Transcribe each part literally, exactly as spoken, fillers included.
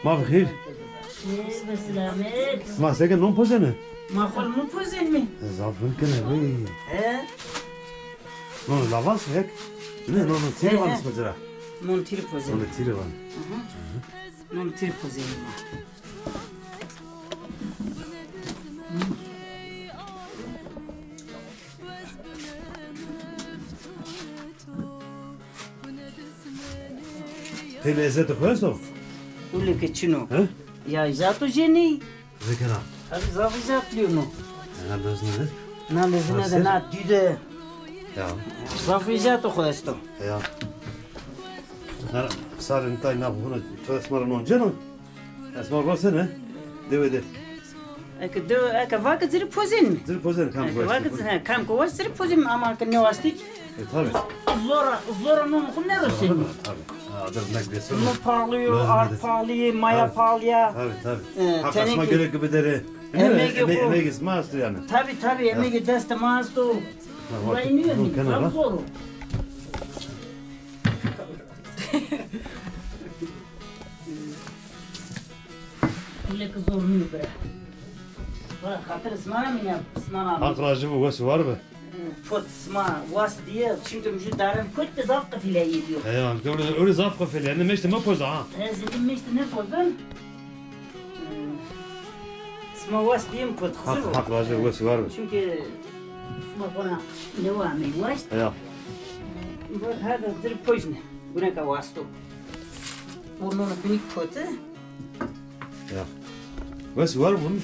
Ma bi xêr. Ê, bi selamet. Ma seke non pozenê? Ma xo non pozenîme. Zaf rind kenê bey. He? Non lavas hek. Ne, non, non, tîrî vanê sima ci ra. Non tîrî pozenîme. Non tîrî vanê. Aha. Non tîrî pozenîme. Pê lezzetê xo esto? Ule ke çin o. He? Ya, zato jenî. Zekera. Abi zaf zaf lîyono. Ya, lezine de. Na lezine de, na dî de. Ya. Zaf zato xo esto. Ya. Na, sarê nitay na buna, to esma ra non ceno. Esma vasene. Dewe de. Eke de, eke vake ci rê pozenîme. Ci rê pozenîme, kam ko wastî. Eke vake ci rê, he, kam ko wastî ci rê pozenîme, ama ke nêwastî. E, tabi. Zora, zora non xo nêrosenîme. Tabi. Ha, adir nek vêseno. No pahalı yo, ard pahalı yo, maya pahalı ya. Tabi, tabi. E, hak esma gerek gibi dere. Emegê xo. Emegê ma esto yanî. Tabi, tabi, emegê destê ma esto. Vay nîyo, zaf zor o. Ule ke zor nîyo bira. Vay, xatir sima ra mîna, sima ra. Haq rajî bo, wes û war bi. Pot sima wast dîye, çimkî mi jû darên pot de zaf qifîleyî dîyo. He ya, öyle, öyle zaf qifîleyî. Yanî meşte ma poza ha. Ez zî meşte nêpozin. Sima wast dîye mi pot xizir o. Haq rajî bo, wes û war bi. Çimkî sima xo ra newe amey waşt. He ya. Bu her de dir pojne. Guneka wasto. Burnunu binik pote. Ya. Wes û war bun.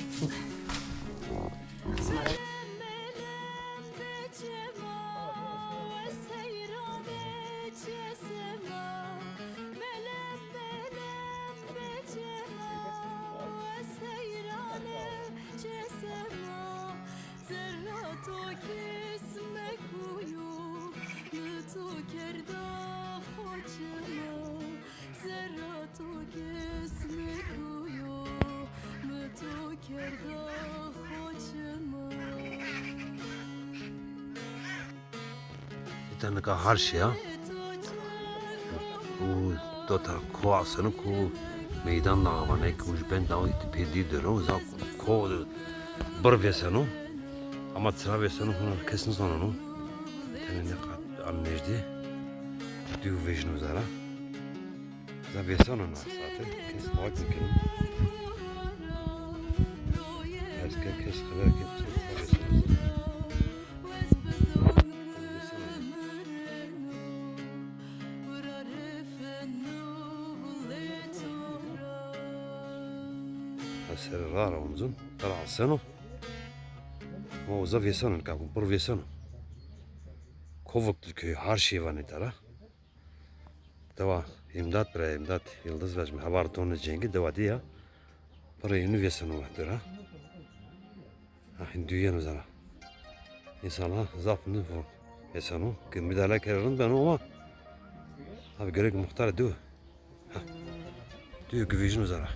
Îta nika harşî ya. Û do tera ko aseno, ko meydan da vanê, ko uj ben da, îta pê dî der o, za ko bir vêseno. Ama çira vêseno hona kes nizaneno. Tenê nêqat an nejdî. Dî vejîno zara. Za vêseno na saete, kes tawak nêkeno. Her ke-, kes xeber ke-, kes vêseno. Ha, serê ra ra oncun, ra aseno. Ma uza vêseno, nika bir vêseno. Kovuklu köyü, Harşî vanê tera. Dewa Îmdat bira, Îmdat Yıldız vecme, heval tonê cengî dewa dî ya. Pira înû vêseno dera. Ha, hîn duyeno zana. Însana zaf nêvo vêseno. Ke müdahale kere rind beno ama. Abi gerek muxtar diw. Ha. Diw ki vejîno zana.